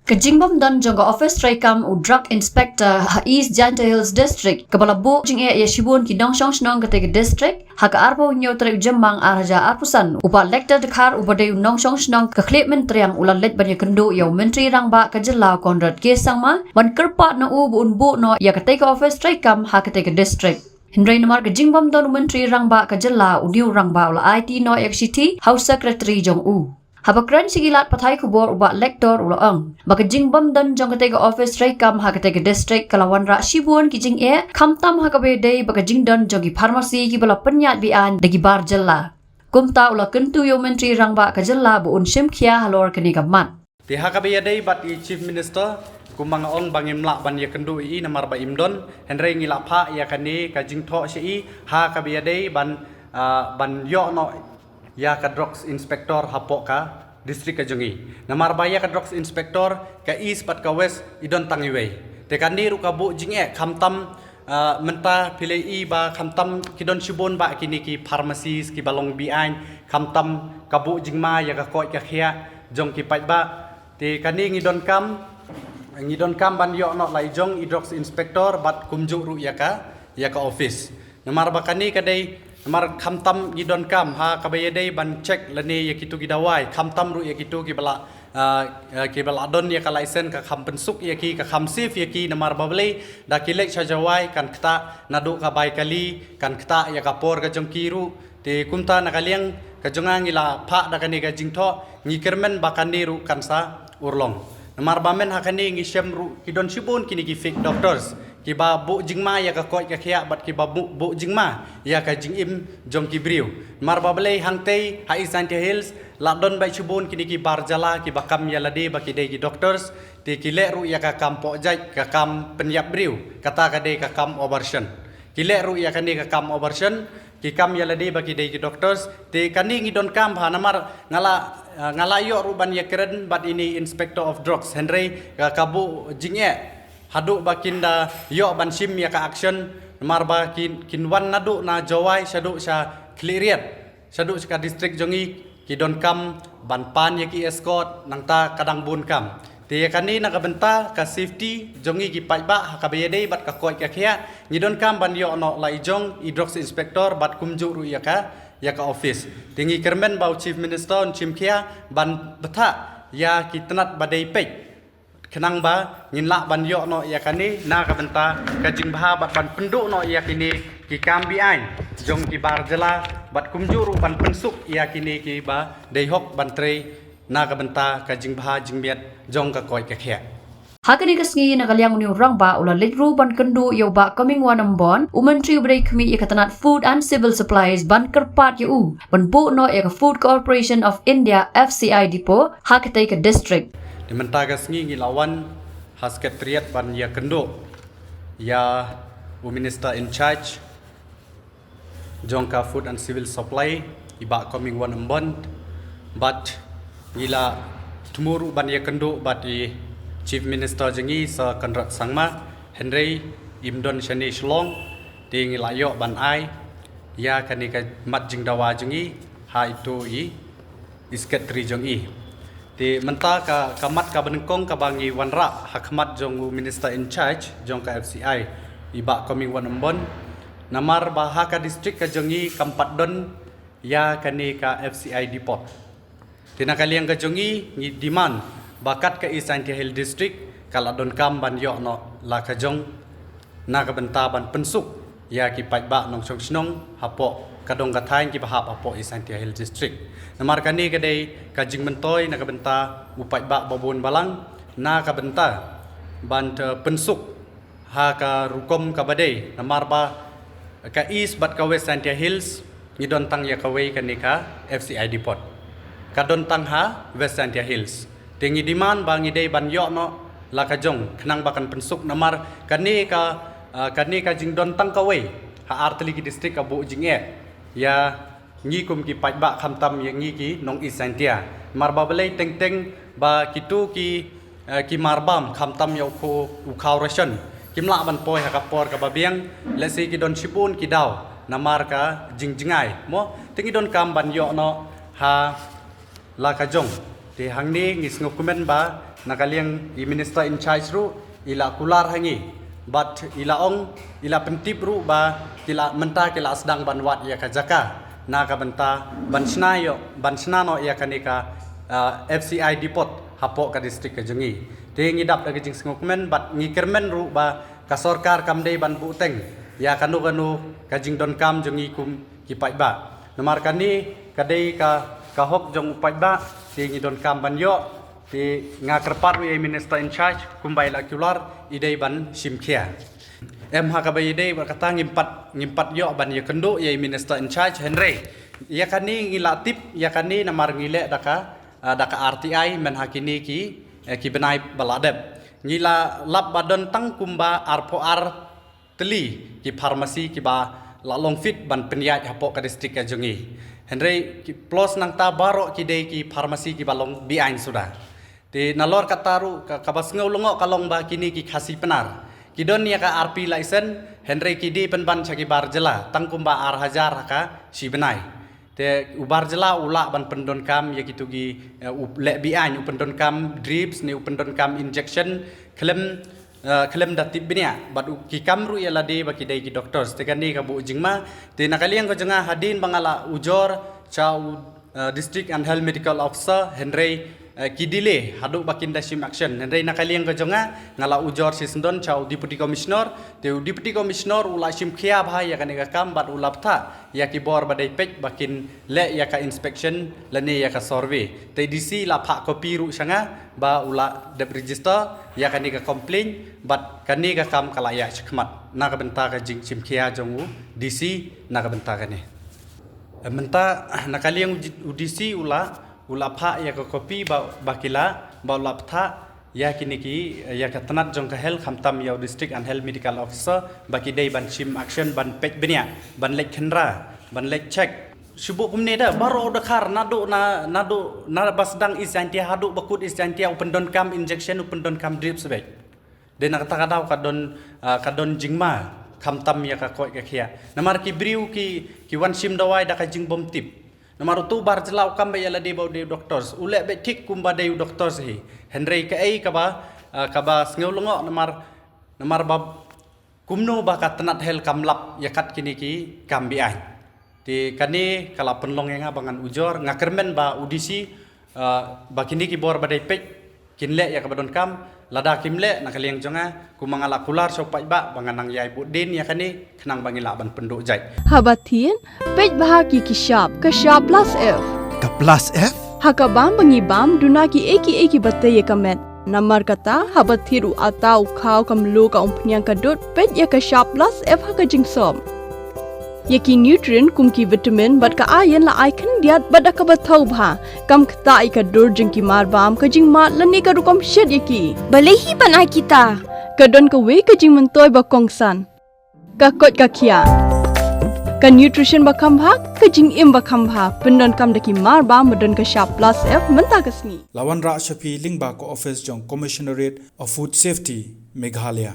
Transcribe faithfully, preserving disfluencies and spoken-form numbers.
Ka jingbym don jong ka office treikam u Drug Inspector ha East Jaintia Hills District, kaba la buh jingeh ïa shibun ki nongshong shnong katei ka district, ha ka arphew hynñiew tarik u Jymmang ar hajar arphew san, u Bah Lector Dkhar uba dei u nongshong shnong ka Khlieh Myntriang u la leit ban ïakynduh ïa u Myntri Rangbah ka jylla Conrad K Sangma, ban kyrpad na u ba un buh noh ïa katei ka office treikam ha katei ka district. Hynrei namar ka jingbym don u Myntri Rangbah ka jylla, une u rangbah u la aiti noh ïa ka shithi ha u Secretary jong u. Haba kren sha ki lad pathai khubor u Bah Lector u la ong ba ka jingbym don jong katei ka office treikam ha katei ka district ka la wanrah shibun ki jingeh, khamtam ha kaba ïadei bad ka jingdon jong ki pharmacy kiba la pynïaid beaiñ da ki bar jylla. Kumta u la kyntu ïa u Myntri Rangbah ka jylla ba un shim khia halor kane ka mat. Te ha kaba ïadei bad i Chief Minister, kumba nga ong ba ngim lah ban ïakynduh ïa i namar ba im don, hynrei ngi la phah ïa kane ka jingthoh sha i ha kaba ïadei ban, ah, ban ïoh noh ïa ka Drugs Inspector hapoh ka district ka jong i. Namar ba ïa ka Drugs Inspector ka East bad ka West i don tang iwei. Te kane ruh ka buh jingeh, khamtam, ah, mynta phi la ïohi ba khamtam ki don shibun bah kine ki pharmacies kiba long beaiñ, khamtam ka buh jingma ïa ka koit ka khiah jong ki paidbah. Te kane ngi donkam, ngi donkam ban ïoh noh la i jong i Drugs Inspector bad kumjuh ruh ïa ka, ïa ka office. Namar ba kane ka dei, namar khamtam ngi donkam ha kaba ïadei ban check lane ïa kitu ki dawai, khamtam ruh ïa kitu kiba la, ah, ah, kiba la don ïa ka license, ka kham pynsuk ïa ki, ka kham safe ïa ki, namar ba balei da ki leit sha jawai kan ktah naduh ka bai kali, kan ktah ïa ka por ka jong ki ruh. Te kumta na ka liang ka jong nga ngi la phah da kane ka jingthoh, ngi kyrmen ba kane ruh kan sa urlong. Namar ba mynta ha kane ngi shem ruh ki don shibun kine ki fake doctors kiba buh jingma ïa ka koit ka khiah bad kiba buh, buh jingma ïa ka jingim jong ki briew. Namar ba balei hangtei ha East Jaintia Hills la don bha shibun kine ki bar jylla kiba kam ïa lade ba ki dei ki doctors, te ki leh ruh ïa ka kam pohjait, ka kam pynïap briew, kata ka dei ka kam abortion. Ki leh ruh ïa kane ka kam abortion, ki kam ïa lade ba ki dei ki doctors. Te kane ngi donkam bha namar nga la, ah, nga la ïoh ruh ban ïakren bad ine i Inspector of Drugs, hynrei ka, ka buh jingeh haduh ba kin da ïoh ban shim ïa ka action, namar ba kin, kin wan naduh na Jowai shaduh sha Khliehriat, shaduh sha ka district jong i, ki donkam ban pan ïa ki escort, nangta ka dang bun kam. Te ïa kane na ka bynta ka safety jong i ki paidbah ha kaba ïadei bad ka koit ka khiah, ngi donkam ban ïoh noh la i jong i Drugs Inspector bad kumjuh ruh ïa ka, ïa ka office. Te ngi kyrmen ba u Chief Minister un shim khia ban bthah ïa ki tnat ba dei peit, khnang ba ngin lah ban ïoh noh ïa kane na ka bynta ka jingbha bad ban pynduh noh ïa kine ki kam beaiñ jong ki bar jylla bad kumjuh ruh ban pynsuk ïa kine kiba dei hok ban trei na ka bynta ka jingbha jingmiat jong ka koit ka khiah. Ha kane ka sngi na ka liang une u rangbah u la leit ruh ban kynduh ïa u Bah Comingone Ymbon, u Myntri uba dei khmih ïa ka tnat Food and Civil Supplies, ban kyrpad ïa u ban buh noh ïa ka Food Corporation of India, F C I depot ha katei ka district. Te mynta ka sngi ngi la wan ha Secretariat ban ïakynduh ïa u Minister in charge jong ka Food and Civil Supply, i Bah Comingone Ymbon, bad ngi la thmu ruh ban ïakynduh bad i Chief Minister jong ngi Sir Conrad Sangma, hynrei im don shane Shillong, te ngi la ïoh ban ai ïa kane ka mat jingdawa jong ngi ha itu i i Secretary jong i. Te mynta ka, ka mat kaba nyngkong kaba ngi wanrah ha khmat jong u Minister in charge jong ka F C I, i Bah Comingone Ymbon, namar ba ha ka district ka jong i kam pat don ïa kane ka F C I depot. Te na ka liang ka jong i ngi demand ba kat ka East Jaintia Hills District ka la donkam ban ïoh noh la ka jong na ka bynta ban pynsuk ïa ki paidbah nongshong shnong hapoh ka dong ka thaiñ kiba hap hapoh East Jaintia Hills District. Namar kane ka dei ka jingmyntoi na ka bynta u paidbah ba bun balang, na ka bynta ban, eh, pynsuk ha ka rukom kaba dei, namar ba ka East bad ka West Jaintia Hills ngi don tang ïa kawei kane ka F C I depot. Ka don tang ha West Jaintia Hills. Te ngi demand ba ngi dei ban ïoh noh la ka jong khnang ba kan pynsuk, namar kane ka, ah, kane ka jingdon tang kawei ha artylli ki district ka buh jingeh ïa ngi kum ki paidbah, khamtam ïa ngi ki nong East Jaintia. Namar ba balei teng teng ba kitu ki, eh, ki marbam, khamtam ïa u khaw, u khaw ration, kim lah ban poi ha ka por kaba biang, lehse ki don shibun ki daw namar ka jingjngai, mo. Te ngi donkam ban ïoh noh ha la ka jong. Te hangne ngi sngewkmen ba Na ka liang i minister in charge ruh i la kular ha ngi, bad i la ong, i la pyntip ruh ba ki la, mynta ki la sdang ban wad ïa ka jaka na ka bynta ban shna ïoh, ban shna noh ïa kane ka, ah, F C I depot hapoh ka district ka jong ngi. Te ngi dap da ka jingsngewkmen bad ngi kyrmen ruh ba ka sorkar kam dei ban buhteng ïa kano kano ka jingdonkam jong ngi kum ki paidbah. Namar kane ka dei ka, ka hok jong u paidbah, te ngi donkam ban ïoh. Te nga kyrpad ruh ïa i minister in charge, kumba i la kular, i dei ban shim khia. Em ha kaba i dei bad kata ngim pat, ngim pat ïoh ban ïakynduh ïa i minister in charge, hynrei ïa kane ngi la tip ïa kane namar ngi leh da ka, ah, da ka R T I mynha kine ki, eh, ki bnai ba la dep. Ngi la lap ba don tang kumba arphew ar tylli ki pharmacy kiba la long fit ban pynïaid hapoh ka district ka jong ngi. Hynrei ki plus nangta baroh ki dei ki pharmacy kiba long beaiñ suda. Te nalor kata ruh ka, kaba sngew lyngngoh ka long ba kine ki Khasi Pnar ki don ïa ka R P license, hynrei ki die pynban sha ki bar jylla tang kumba ar hajar ha ka shi bnai. Te u bar jylla u lah ban pyndonkam ïa kito ki, eh, u leh beaiñ, u pyndonkam drips ne u pyndonkam injection khlem, eh, khlem da tip bniah, bad u, ki kam ruh ïa lade ba ki dei ki doctors. Te kane ka buh jingma. Te na ka liang ka jong nga, hadien ba nga la ujor sha u, eh, District and Health Medical Officer, hynrei, eh, ki delay haduh ba kin da shim action. Hynrei na ka liang ka jong nga, nga la ujor shisyndon sha u Deputy Commissioner. Te u Deputy Commissioner u la shim khia bha ïa kane ka kam bad u la bthah ïa ki bor ba dei peit ba kin leh ïa ka inspection lane ïa ka survey. Te D C la phah copy ruh sha nga ba u la dep register ïa kane ka complaint bad kane ka kam ka la ïaid shakhmat na ka bynta ka jingshim khia jong u D C na ka bynta kane. Eh, mynta na ka liang u D C u la, u la phah ïa ka copy ba, ba ki la, ba u la bthah ïa kine ki, ïa ka tnat jong ka health, khamtam ïa u District and Health Medical Officer ba ki dei ban shim action, ban peit bniah, ban leit khynra, ban leit check. Shu buh kumne da, baroh u dkhar, naduh na, naduh na ba sdang East Jaintia haduh ba kut East Jaintia, u pyndonkam injection, u pyndonkam drip sbek. Dei na kata ka daw ka don, ah, ka don jingma khamtam ïa ka koit ka khiah. Namar ki briew ki, ki wan shim dawai da ka jingbymtip. Namar uto u bar jylla u kam beit ïa lade ba u dei u doctors, u leh beit thik kumba dei u doctors hi. Hynrei kaei kaba, ah, kaba sngew lyngngoh namar, namar ba kumno ba ka tnat health kam lap ïa kat kine ki kam beaiñ. Te kane ka la pynlong ïa nga ba ngan ujor, nga kyrmen ba u D C, ah, ba kine ki bor ba dei peit kin leh ïa kaba donkam, lada kim leh na ka liang jong nga, kumba nga la kular sha u paidbah ba ngan nang ïai bud dien ïa kane, khnang ba ngi lah ban pynduh jait. Haba thied, peit bha ki ki shap, ka shap plus F. Ka plus F? Ha ka bam ba ngi bam, duna kiei kiei kiba tei ïa ka met. Namar kata, haba thied u atta, u khaw, ka mluh, ka umphniang, ka dud, peit ïa ka shap plus F ha ka jingsop. Ïa ki nutrient kum ki vitamin bad ka iron la ai khyndiat bad da kaba thaw bha. Kam ktah ïa ka dur jong ki marbam, ka jingmad lane ka rukom shet ïa ki. Balei hi ban ai kita? Ka don kawei ka jingmyntoi ba kongsan. Ka koit ka khiah. Ka nutrition ba kham bha, ka jingim ba kham bha. Pyndonkam da ki marbam ba don ka shap plus F mynta ka sngi. La wanrah sha phi lyngba ka office jong Commissionerate of Food Safety, Meghalaya.